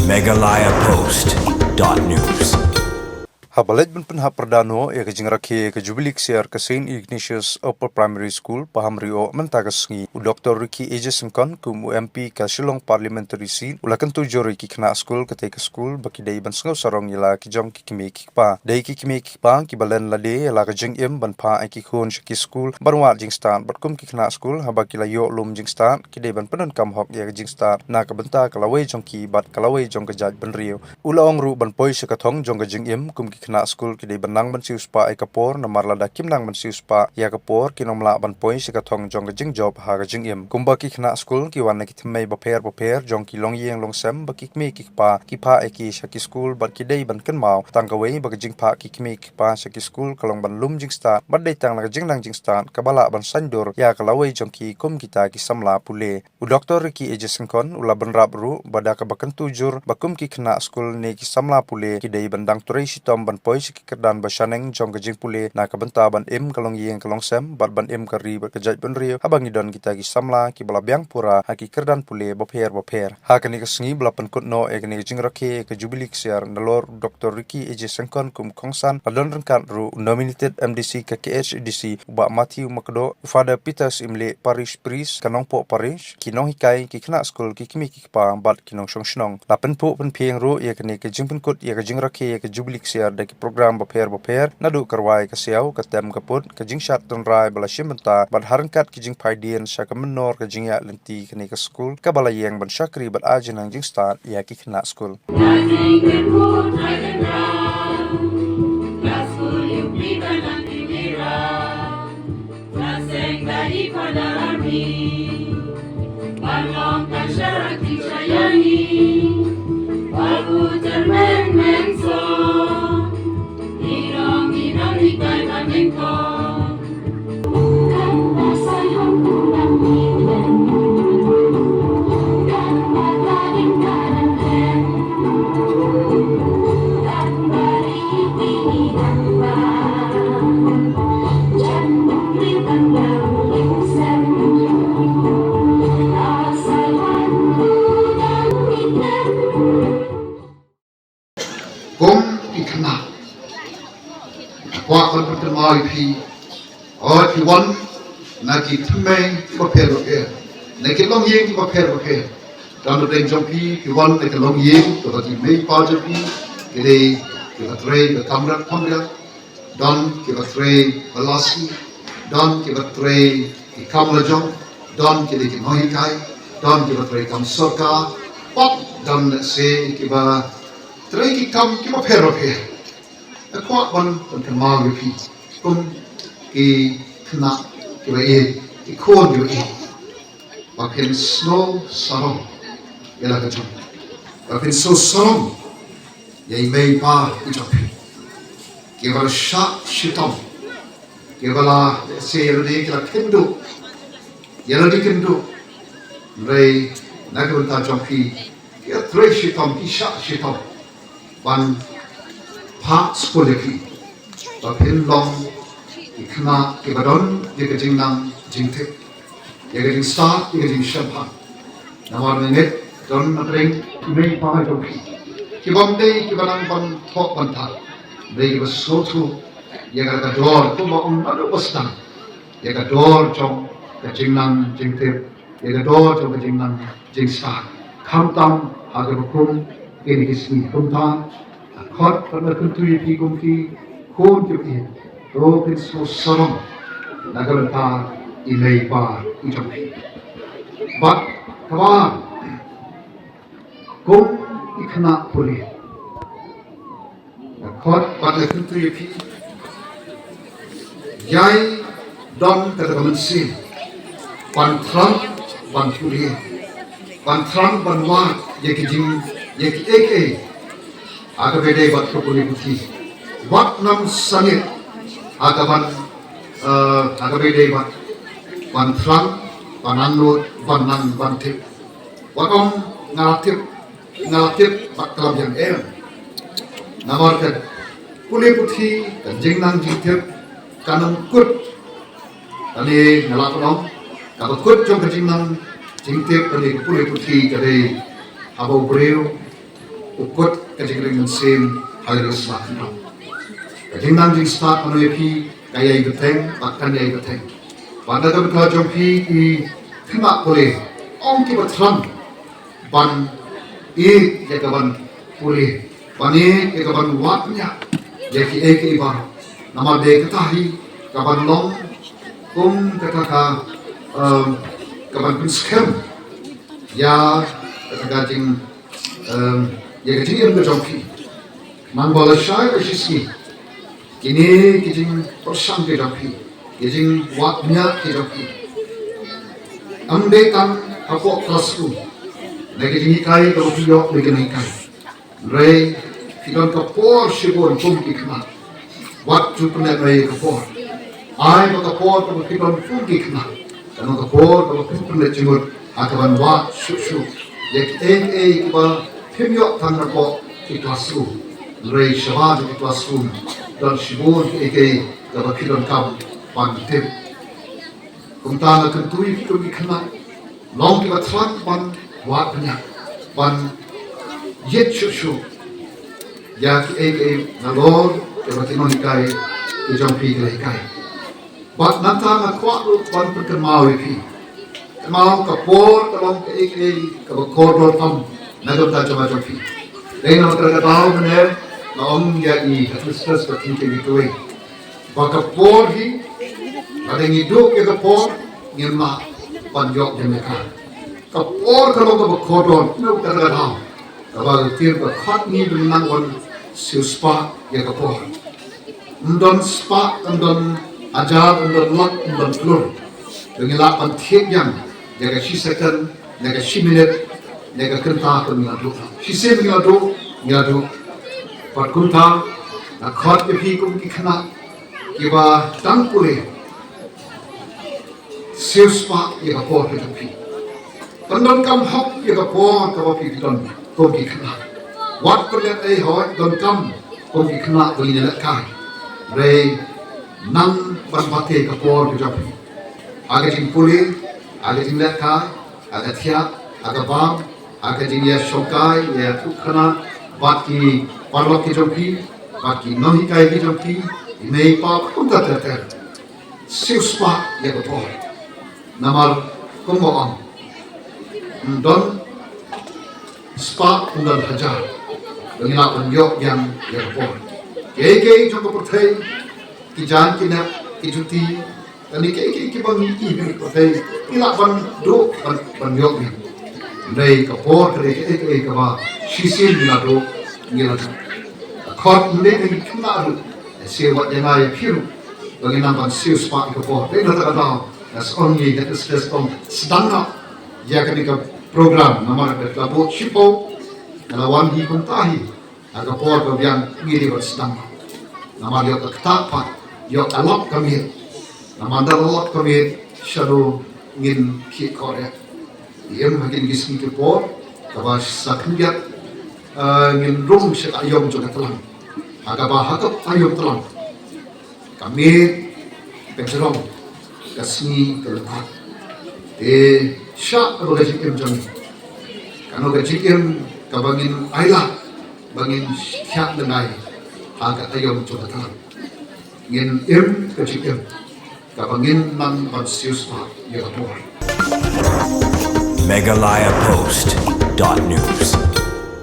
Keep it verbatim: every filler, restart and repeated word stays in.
Meghalaya Post dot news. Haba leit ban pynhap pyrda noh ïa ka jingrakhe ka Jubilee Ksiar ka Saint Ignatius Upper Primary School, Pahamrioh, mynta ka sngi, u Doktor Ricky A J Syngkon, kum u M P ka Shillong Parliamentary Seat, u la kyntu jur ïa ki khynnah skul katei ka skul ba ki dei ban sngew sarong ïa la ki jong ki kmie ki kpa. Dei ki kmie ki kpa kiba len lade ïa la ka jingim ban phah ïa ki khun sha ki skul ban wad jingstad, bad kum ki khynnah skul, haba ki la ïoh lum jingstad, ki dei ban pyndonkam hok ïa ka jingstad na ka bynta ka lawei jong ki bad ka lawei jong ka jaitbynriew. U la ong ruh ban poi sha ka thong jong ka jingim, kum ki khynnah skul ki dei ban nang ban siewspah ïa ka por, namar lada kim nang ban siewspah ïa ka por, kin ym lah ban poi sha ka thong jong ka jingjop ha ka jingim. Kumba ki khynnah skul ki wan na ki thymmei bapher bapher jong ki longïing longsem, ba ki kmie ki kpa ki phah ïa ki sha ki skul, bad ki dei ban kynmaw tang kawei ba ka jingphah ki kmie ki kpa sha ki skul ka long ban lum jingstad, bad dei tang na ka jingnang jingstad kaba lah ban saiñdur ïa ka lawei jong ki kum kita ki samla pule. U Doktor Ricky A J Syngkon u la bynrap ruh ba da kaba kyntu jur ba kum ki khynnah skul ne ki samla pule ki dei ban dang trei shitom ban poi sha ki kyrdan ba shaneng jong ka jingpule na ka bynta ban im ka longïing ka longsem, bad ban im ka ri bad ka jaitbynriew, haba ngi don kita ki samla kiba la biang pura ha ki kyrdan pule bapher bapher. Ha kane ka sngi ba la pynkut noh ïa kane ka jingrakhe ka Jubilee Ksiar nalor u Doktor Ricky A J Syngkon kum u kongsan, la don ryngkat ruh u nominated M D C ka K H A D C, u Bah Matthew Makdoh, u Father Peter Syiemlieh, Parish Priest ka Nongpoh Parish, ki nonghikai, ki khynnah skul, ki kmie ki kpa, bad ki nongshong shnong. La pynphuh pynphieng ruh ïa kane ka jingpynkut ïa ka jingrakhe ïa ka Jubilee Ksiar da ki program bapher bapher, naduh ka rwai ka siaw, ka tem ka put, ka jingshad tynrai ba la shim bynta, bad ha ryngkat ki jingphaidien sha ka mynnor ka jingïaid lynti kane ka skul kaba la ïeng ban shakri bad ai jingnang jingstad ïa ki khynnah skul. Kum ki khynnah, kwah ban pynkynmaw ïa phi, hooid phi wan na ki thymmei kiba pher bapher, na ki longïing kiba pher bapher. Don hapdeng jong phi, phi wan na ki longïing kiba ki mei pa jong phi ki dei kiba trei ka kamra kamra. Don kiba trei ba lashai, don kiba trei ki kam lajong, don ki dei ki nonghikai, don kiba trei kam sorkar, bad don lehse kiba trei ki kam kiba pher bapher. Nga kwah ban pynkynmaw ïa phi kum ki khynnah kiba ïeit, ki khun kiba ïeit, ba phin sngew sarong ïa la ka jong, ba phin sngew sarong ïa i mei i pa i jong phi, kiba la shah shitom, kiba la, lehse ïa lade ki la kynduh, ïa lade kynduh, hynrei na ka bynta jong phi ki trei shitom, ki shah shitom ban phah skul ïa phi, ba phin long ki khynnah kiba don ïa ka jingnang jingtip, ïa ka jingstad, ïa ka jingshemphang. Namar nga ngeit don hapdeng ki mei pa jong phi kibym dei kiba nang ban thoh ban thad, hynrei kiba sngewthuh ïa ka, ka dor, kumba ong naduh ba sdang, ïa ka dor jong ka jingnang jingtip, ïa ka dor jong ka jingnang jingstad, khamtam ha kaba kum kine ki sngi. Kumta nga khot bad nga kyntu ïa phi kum ki khun kiba ïeit, to phin sngew sarong na ka bynta i mei i pa i jong phi. Bad kaba ar, kum ki khynnah pule, nga khot bad nga kyntu ïa phi, ïai don kata ka mynsiem ban thrang ban pule, ban thrang ban wad ïa ki jing, ïa kiei kiei ha kaba ïadei bad ka pule puthi. Wat nym sangeh ha kaban, eh, ha kaba ïadei bad ban thrang ban angnud, ban nang ban tip. Wat ong nga la tip, nga la tip bad khlem ïeng, em. Namar ka pule puthi, ka jingnang jingtip kan ym kut. Kane nga lah ban ong, kaba kut jong ka jingnang jingtip lane ka pule puthi ka dei haba u briew u kut ka jingring mynsiem ha ïa u sla khynraw. Ka jingnang jingstad mano ïa phi ka ïai bteng bad kan ïai bteng. Bad na ka bynta jong phi i khynnah pule, ong kiba thrang ban ïeit ïa ka ban pule, ban ïeit ïa ka ban wad ñiah ïa kiei kiei baroh. Namar dei kata hi ka ban long kum kata ka, em, ka ban pynskhem ïa kata ka jing, em, ïa ka jingim ka jong phi. Nang ba lashai ka shisngi kine ki jingpyrshang ki jong phi, ki jingwad ñiah ki jong phi, ym dei tang hapoh classroom, na ki jinghikai kaba phi ïoh na ki jinghikai. Hynrei phi don ka por shibun kum ki khynnah. Wat ju pynleit ïa ka por. Ai ba ka por kaba phi don kum ki khynnah ka long ka por kaba phin pynleit jingmut ha ka ban wad shuh shuh ïa kiei kiei kiba phim ïoh tang napoh ki classroom. Hynrei shabar jong ki classroom don shibun kiei kiei kaba phi donkam ban tip. Kumta nga kyntu ïa phi kum ki khynnah, long kiba thrang ban wad ñiah, ban ïeit shuh shuh ïa kiei kiei nalor kiba ki nonghikai ki jong phi ki la hikai. Bad nangta nga kwah ruh ban pynkynmaw ïa phi, kynmaw ka por ka long kaei kaei kaba kordor tam na ka bynta jong nga jong phi. Dei na kata ka daw mynne nga ong ïa i headmistress bad i kynthei ba ka por hi, lada ngi duh ïa ka por, ngim lah ban ïoh ïa ka. Ka por ka long kaba kordor na kata ka daw. Kaba lyntir ba khot ngi ba ngin nang wan siewspah ïa ka por. Ym don spah, ym don hajar, ym don lak, ym don klur. Ba ngin lah ban thied ïa ka shi second, ïa ka shi minit, ïa ka kynta ka ngi la duh. Shisien ngi la duh, ngi la duh. Bad kumta nga khot ïa phi kum ki khynnah kiba dang pule, siewspah ïa ka por ka jong phi. Pyndonkam hok ïa ka por kaba phi don kum ki khynnah. Wat pynleit ei hoi, donkam kum ki khynnah ba ngin ïalehkai. Hynrei nang ban bate ka por ka jong phi ha ka jingpule, ha ka jinglehkai, ha ka thiah, ha ka bam, ha ka jingïashongkai ïathuhkhana bad ki paralok ki jong phi, bad ki nonghikai ki jong phi, i mei i pa, kumta ter ter. Siewspah ïa ka por. Namar kumba ong, ym don spah, ym don hajar ba ngin lah ban ïoh ïa ka por. Kiei kiei jong ka pyrthei, ki jaiñ ki nep, ki juti, kane kiei kiei kiba ngi ïohi ha ka pyrthei, ngi lah ban duh, ban, ban ïoh ïa. Hynrei ka por ka dei kaei kaei kaba shisien ngi la duh, ngi la duh. Ka khot ym dei ha ki khynnah ruh, siew wat ïa nga ïa phi ruh ba ngin nang ban siewspah ïa ka por. Dei na kata ka daw nga sa ong ïa i headmistress, ong sdang noh ïa kane ka program namar ka la bud shiphew, ka la wan hi kumta hi. Ha ka por ka biang ngi dei ban sdang. Namar ïoh ka ktah pat, ïoh ka lap ka miet. Namar da la lap ka miet, shano ngin khih khohriat. Im ha kine ki sngi ki por kaba sa khyndiat, eh, ngin rung sha ka aïom jong ka tlang. Ha kaba ha ka aïom tlang, ka miet ka jrong, ka sngi ka lyngkot. Te shah kaba ka jingim jong ngi, kano ka jingim kaba ngin ailad ba ngin thiah lyngngai ha ka aïom jong ka tlang. Ngin im ka jingim kaba ngin nang ban siewspah ïa ka por. Meghalaya Post dot news.